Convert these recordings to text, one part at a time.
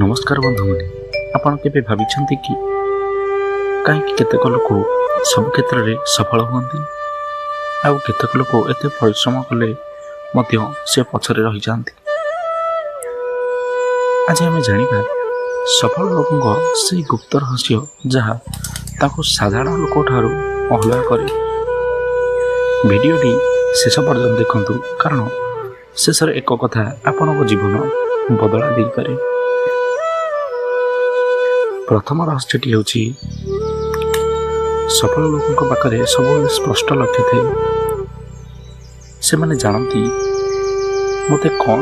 ନମସ୍କାର ବନ୍ଧୁମାନେ, ଆପଣ କେବେ ଭାବିଛନ୍ତି କି କାହିଁକି କେତେକ ଲୋକ ସବୁ କ୍ଷେତ୍ରରେ ସଫଳ ହୁଅନ୍ତି ଆଉ କେତେକ ଲୋକ ଏତେ ପରିଶ୍ରମ କଲେ ମଧ୍ୟ ସେ ପଛରେ ରହିଯାଆନ୍ତି? ଆଜି ଆମେ ଜାଣିବା ସଫଳ ଲୋକଙ୍କ ସେଇ ଗୁପ୍ତ ରହସ୍ୟ ଯାହା ତାଙ୍କୁ ସାଧାରଣ ଲୋକଠାରୁ ଅଲଗା କରେ। ଭିଡ଼ିଓଟି ଶେଷ ପର୍ଯ୍ୟନ୍ତ ଦେଖନ୍ତୁ, କାରଣ ଶେଷରେ ଏକ କଥା ଆପଣଙ୍କ ଜୀବନ ବଦଳା ଦେଇପାରେ। ପ୍ରଥମ ରହସ୍ୟଟି ହେଉଛି, ସଫଳ ଲୋକଙ୍କ ପାଖରେ ସବୁବେଳେ ସ୍ପଷ୍ଟ ଲକ୍ଷ୍ୟ ଥାଏ। ସେମାନେ ଜାଣନ୍ତି ମୋତେ କ'ଣ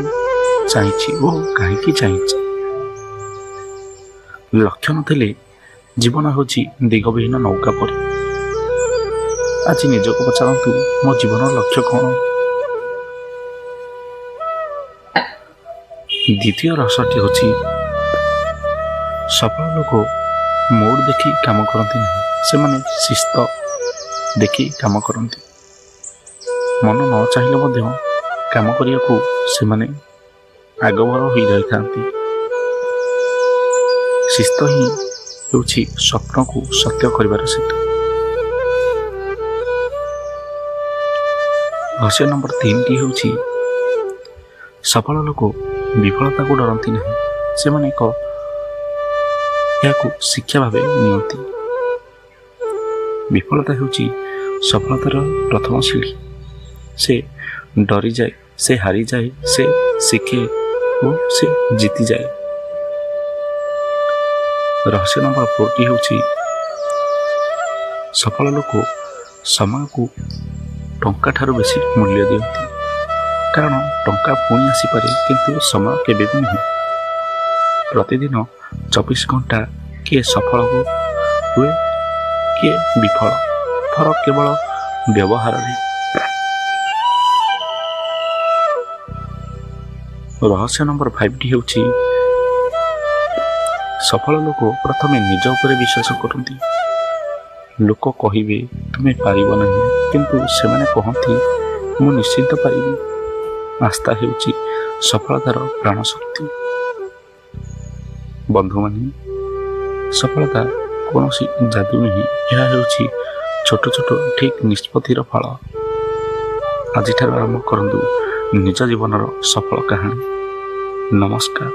ଚାହିଁଛି ଓ କାହିଁକି ଚାହିଁଛି। ଲକ୍ଷ୍ୟ ନଥିଲେ ଜୀବନ ହେଉଛି ଦିଗବିହୀନ ନୌକା ପରି। ଆଜି ନିଜକୁ ପଚାରନ୍ତୁ, ମୋ ଜୀବନର ଲକ୍ଷ୍ୟ କ'ଣ? ଦ୍ୱିତୀୟ ରହସ୍ୟଟି ହେଉଛି, ସଫଳ ଲୋକ ମୋଡ଼ ଦେଖି କାମ କରନ୍ତି ନାହିଁ, ସେମାନେ ଶିସ୍ତ ଦେଖି କାମ କରନ୍ତି। ମନ ନ ଚାହିଁଲେ ମଧ୍ୟ କାମ କରିବାକୁ ସେମାନେ ଆଗଭର ହୋଇ ରହିଥାନ୍ତି। ଶିସ୍ତ ହିଁ ହେଉଛି ସ୍ୱପ୍ନକୁ ସତ୍ୟ କରିବାର ସେତୁ। ରହସ୍ୟ ନମ୍ବର 3ଟି ହେଉଛି, ସଫଳ ଲୋକ ବିଫଳତାକୁ ଡରନ୍ତି ନାହିଁ, ସେମାନେ ଏହାକୁ ଶିକ୍ଷା ଭାବେ ନିଅନ୍ତି। ବିଫଳତା ହେଉଛି ସଫଳତାର ପ୍ରଥମ ସିଢ଼ି। ସେ ଡରିଯାଏ, ସେ ହାରିଯାଏ, ସେ ଶିଖେ ଓ ସେ ଜିତିଯାଏ। ରହସ୍ୟ ନମ୍ବର 4ଟି ହେଉଛି, ସଫଳ ଲୋକ ସମୟକୁ ଟଙ୍କା ଠାରୁ ବେଶୀ ମୂଲ୍ୟ ଦିଅନ୍ତି, କାରଣ ଟଙ୍କା ପୁଣି ଆସିପାରେ କିନ୍ତୁ ସମୟ କେବେ ବି ନୁହେଁ। ପ୍ରତିଦିନ 24 ଘଣ୍ଟା କିଏ ସଫଳ ହୁଏ, କିଏ ବିଫଳ, ଫରକ କେବଳ ବ୍ୟବହାରରେ। ରହସ୍ୟ ନମ୍ବର 5ଟି ହେଉଛି, ସଫଳ ଲୋକ ପ୍ରଥମେ ନିଜ ଉପରେ ବିଶ୍ୱାସ କରନ୍ତି। ଲୋକ କହିବେ ତୁମେ ପାରିବ ନାହିଁ, କିନ୍ତୁ ସେମାନେ କହନ୍ତି ମୁଁ ନିଶ୍ଚିତ ପାରିବି। ଆସ୍ଥା ହେଉଛି ସଫଳତାର ପ୍ରାଣଶକ୍ତି। ବନ୍ଧୁମାନେ, ସଫଳତା କୌଣସି ଯାଦୁ ନୁହେଁ, ଏହା ହେଉଛି ଛୋଟ ଛୋଟ ଠିକ୍ ନିଷ୍ପତ୍ତିର ଫଳ। ଆଜିଠାରୁ ଆରମ୍ଭ କରନ୍ତୁ ନିଜ ଜୀବନର ସଫଳ କାହାଣୀ। ନମସ୍କାର।